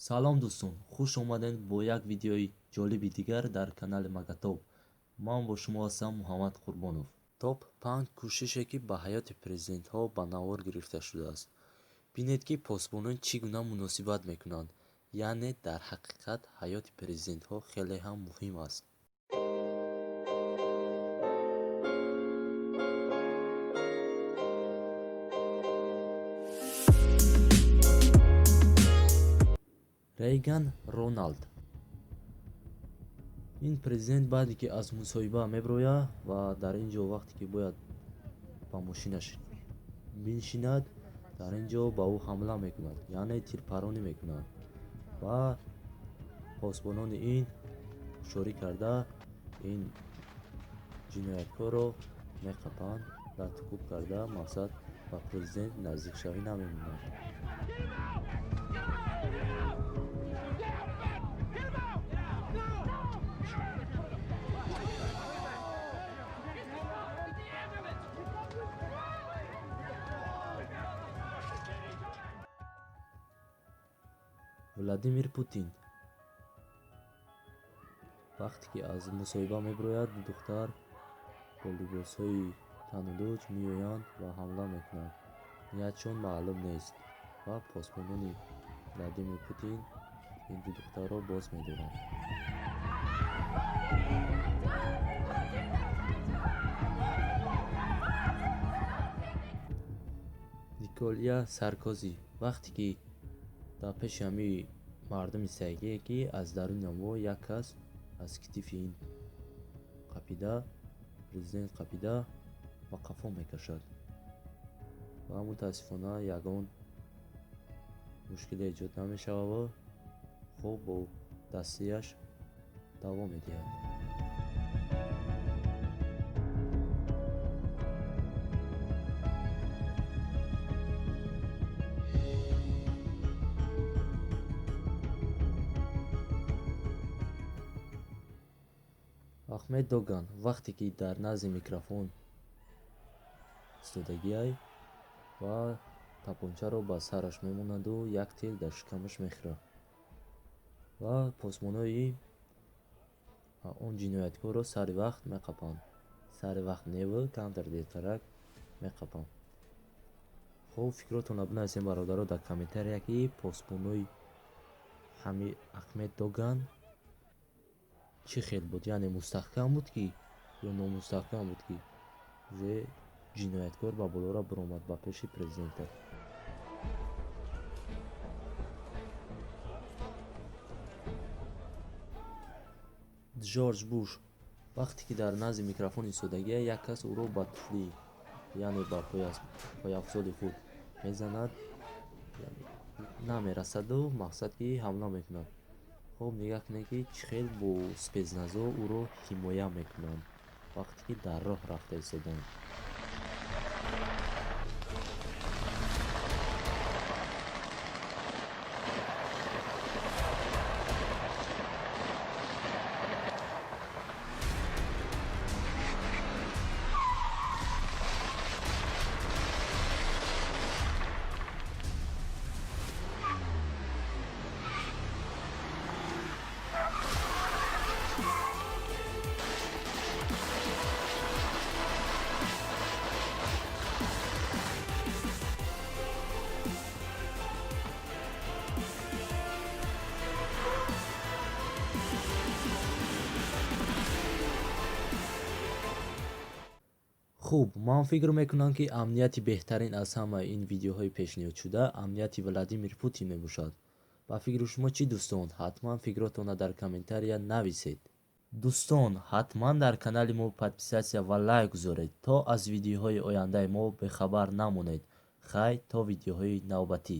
Салом, дӯстон, хуш омадед бо як видеои ҷолиби дигар дар канали Магатоб. Ман бо шумо ҳастам, Муҳаммад Қурбонов. Топ 5 кӯшише, ки ба ҳаёти президентҳо ба навор гирифта шудааст. Бинед, ки посбонон чӣ гуна муносибат мекунанд, яъне дар ҳақиқат ҳаёти президентҳо хеле ҳам муҳим аст. Рейган Роналд. Ин президент баъде ки аз мусоҳиба меброяд ва дар ин ҷо вақте ки бояд ба мошинаш биншинад, дар ин ҷо ба ӯ ҳамла мекунад, яъне тирпаронӣ мекунад ва посбонони ин ҳушёрӣ карда ин ҷинояткорро меқапанд, латукӯб карда, мақсад ба президент наздикшавӣ намемонад. Владимир Путин вақте ки аз мусоҳиба меброяд, ду духтар бо либосҳои тану луч меоянд ва ҳамла мекунанд. Ниятшон маълум нест ва посбонони Владимир Путин ин ду духтарро боз медоранд. Николя Саркози вақте ки дар пеши ҳамин мардум истагие, ки аз даруни онҳо як кас аз китифи ин қапида, президент қапида ба қафо мекашад ва мутаассифона ягон мушкиле эҷод намешавад ва хуб бо дастияш давом медиҳад. Ахмед Доган вақте ки дар назди микрофон истодагиай ва тапончаро ба сараш мемонаду як тир дар шикамаш мехӯрад ва посбонои он ҷинояткорро сари вақт меқапанд. Сари вақт неву камтар дертарак меқапанд. Хуб, фикротонро бинависем, бародаро, дар комментария, ки посбонои ҳами Ахмед Доган чӣ хел буд, яъне мустаҳкам буд ки ё номустаҳкам буд, ки уже ҷинояткор ба болора биромад ба пеши президента. Ҷорҷ Буш вақте ки дар назди микрофон истодагия, як кас ӯро ба туфлӣ, яъне ба пойафзоли худ мезанад, намерасаду мақсад ки ҳамла мекунад. Хуб, нигаҳ кунед, ки чӣ хел бо спецназо ӯро ҳимоя мекунанд, вақте ки дар роҳ рафта истоданд. Хуб, ман фикр мекунам, ки амнияти беҳтарин аз ҳамаи ин видеоҳои пешниҳодшуда амнияти Владимир Путин мебошад. Ба фикри шумо чӣ, дӯстон? Ҳатман фикротонро дар комментария нависед. Дӯстон, ҳатман дар канали мо подписаться ва лайк гузоред, то аз видеоҳои ояндаи мо бехабар намонед. Хай, то видеоҳои навбатӣ.